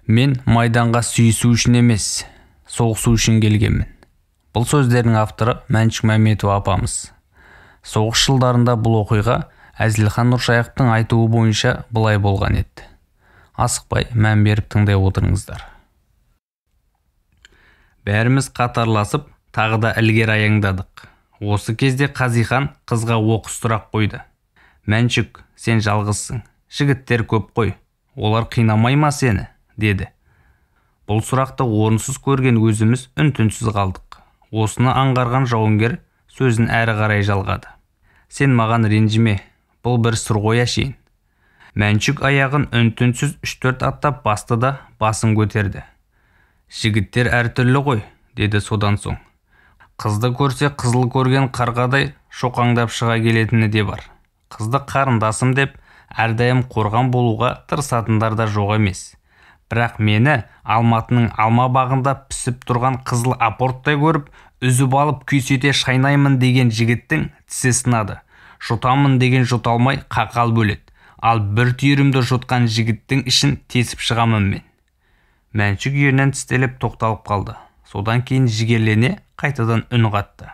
Мен майданға сүйісу үшін емес, соғысу үшін келгенмін. Бұл сөздердің авторы Мәншүк Мәметова апамыз. Соғыс жылдарында бұл оқиға Әзілхан Нұршайықовтың айтуы бойынша былай болған еді. Асықпай мән беріп тыңдай отырыңыздар. Бәріміз қатарласып, тағы да ілгері аяңдадық. Осы кезде Қазихан қызға оқыс сұрақ қойды. Мәншүк, сен жалғызсың. Жігіттер көп қой. Олар қинамай ма сені? Деді. Бұл сұрақты орынсыз көрген өзіміз үн-түнсіз қалдық. Осыны аңғарған жауынгер сөзін әрі қарай жалғады. Сен маған ренжіме, бұл бір сұр ғой әшейін. Мәншүк аяғын үн-түнсіз 3-4 аттап басты да басын көтерді. Жігіттер әртүрлі ғой, деді содан соң. Қызды көрсе қызыл көрген қарғадай шоқаңдап шыға келетіні де бар. Қызды қарындасым деп әрдайым қорған болуға тырысатындар да жоқ емес. Бірақ мені Алматының алма бағында пісіп тұрған қызыл апорттай көріп, үзіп алып күйсете шайнаймын деген жігіттің тісі сынады. Жұтамын деген жұта алмай қақал бөледі. Ал бір түйірімді жұтқан жігіттің ішін тесіп шығамын мен. Мәншүк ернін тістелеп тоқталып қалды. Содан кейін жігерлене қайтадан үн қатты.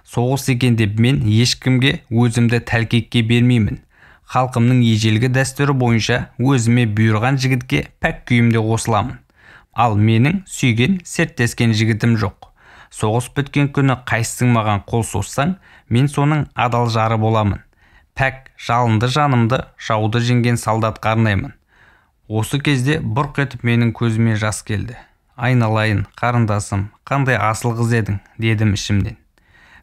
Соғыс екен деп мен ешкімге өзімді тәлкекке бермеймін. Халқымның ежелгі дәстүрі бойынша өзіме бұйырған жігітке пәк күйімде қосыламын. Ал менің сүйген, серттескен жігітім жоқ. Соғыс біткен күні қайсың маған қол созсаң, мен соның адал жары боламын. Пәк, жалынды жанымды жауды жеңген солдатқа арнаймын. Осы кезде бұрқ етіп менің көзіме жас келді. Айналайын, қарындасым, қандай асыл қыз едің, дедім ішімнен.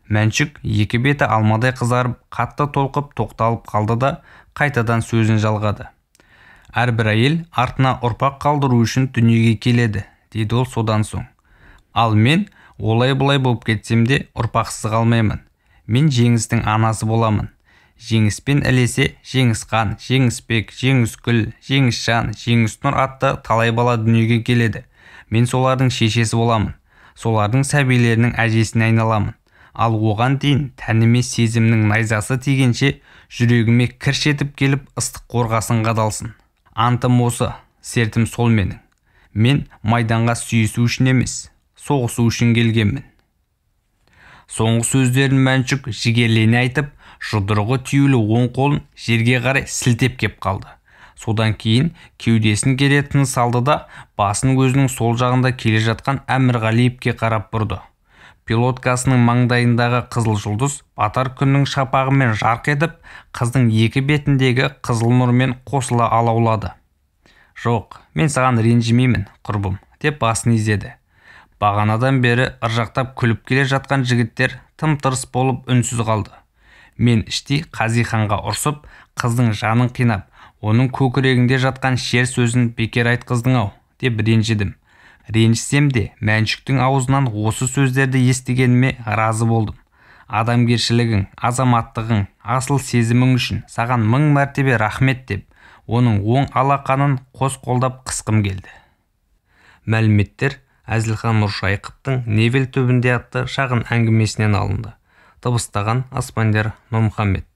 Мәншүк екі беті алмадай қызарып, қатты толқып тоқталып қалды да қайтадан сөзін жалғады. Әрбір әйел артына ұрпақ қалдыру үшін дүниеге келеді, деді ол содан соң. Ал мен олай-бұлай болып кетсем де ұрпақсыз қалмаймын. Мен жеңістің анасы боламын. Жеңіспен ілесе Жеңісқан, Жеңісбек, Жеңіскүл, Жеңісжан, Жеңіснұр атты талай бала дүниеге келеді. Мен солардың шешесі боламын. Солардың сәбилерінің әжесіне айналамын. Ал оған дейін тәніме сезімнің найзасы тигенше жүрегіме кірш етіп келіп ыстық қорғасын қадалсын. Антым осы, сертім сол менің. Мен майданға сүйісу үшін емес, соғысу үшін келгенмін. Соңғы сөздерін Мәншүк жігерлене айтып, жұдырығы түйулі оң қолын жерге қарай сілтеп кеп қалды. Содан кейін кеудесін кере тыныс алды да басын өзінің сол жағында келе жатқан Әмірғалиевке қарап бұрды. Пилоткасының маңдайындағы қызыл жұлдыз батар күннің шапағымен жарқ етіп, қыздың екі бетіндегі қызыл нұрмен қосыла алаулады. Жоқ, мен саған ренжімеймін, құрбым, деп басын изеді. Бағанадан бері ыржақтап күліп келе жатқан жігіттер тым-тырыс болып үнсіз қалды. Мен іштей Қазиханға ұрсып, қыздың жанын қинап, оның көкірегінде жатқан шер сөзін бекер айтқыздың-ау, деп ренжідім. Ренжісем де Мәншүктің аузынан осы сөздерді естігеніме разы болдым. Адамгершілігің, азаматтығың, асыл сезімің үшін саған 1000 мәртебе рахмет деп, оның оң алақанын қос қолдап қысқым келді. Мәліметтер Әзілхан Нұршайықовтың Невель түбінде атты шағын әңгімесінен алынды. Дыбыстаған Аспандияр Нұрмұхаммед.